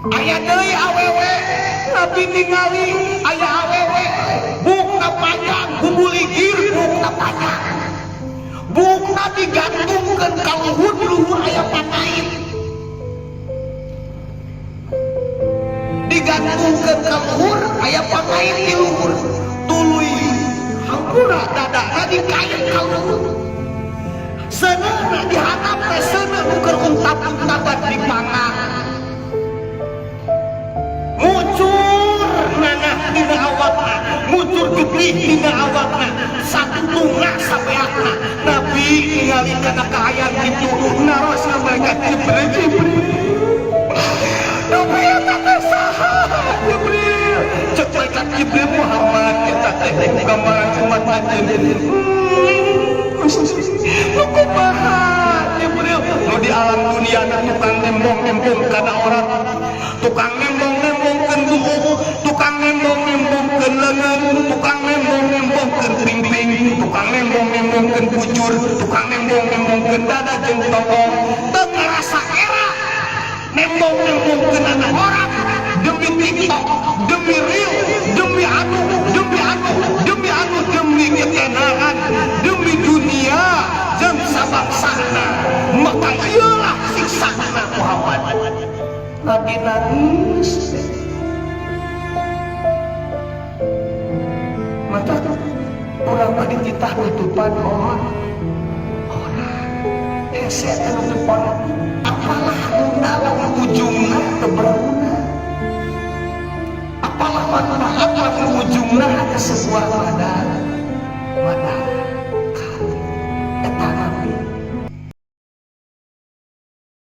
Aya deui awewe, Nabi ningali aya awewe bukna panjang, bubuligir bukna panjang, bukna digantungkeun ka luhur, di luhur aya pangait, digantungkeun ka luhur aya pangait di luhur, tuluy hampura dadana dikait ka luhur, seuneu dihandap teh seuneu nu keur untap-untapan dipanggang, mucur nanah dina awakna, mucur getih dina awakna, satutungna sabeakna. Nabi ningali kana kaayaan kitu, naros ka malaikat Jibril, "Jibril, Nabi, eta teh saha, Jibril?" Cek malaikat Jibril, "Muhammad, eta teh gambaran umat anjeun." Nu kumaha, Jibril? Nu di alam dunia na tukang nembong-nembong kana orang, tukang nembong-nembongkeun buuk, tukang nembong-nembongkeun leungeun, tukang nembong-nembongkeun pingping, tukang nembong-nembongkeun bujur, tukang nembong-nembongkeun dada jeung tongong, teu ngarasa era nembong-nembongkeun anak orang demi TikTok, demi reel, demi anu, demi anu, demi anu, demi ketenaran, demi dunia jeung sabangsana. Maka ieulah siksana, Muhammad." Nabi nangis. Mata urang mah dititah nutupan orang orang hese teh nutupan, apalah guna lamun ujungna teu berguna, apalah manfaat lamun ujungna hanya sebuah madar madar.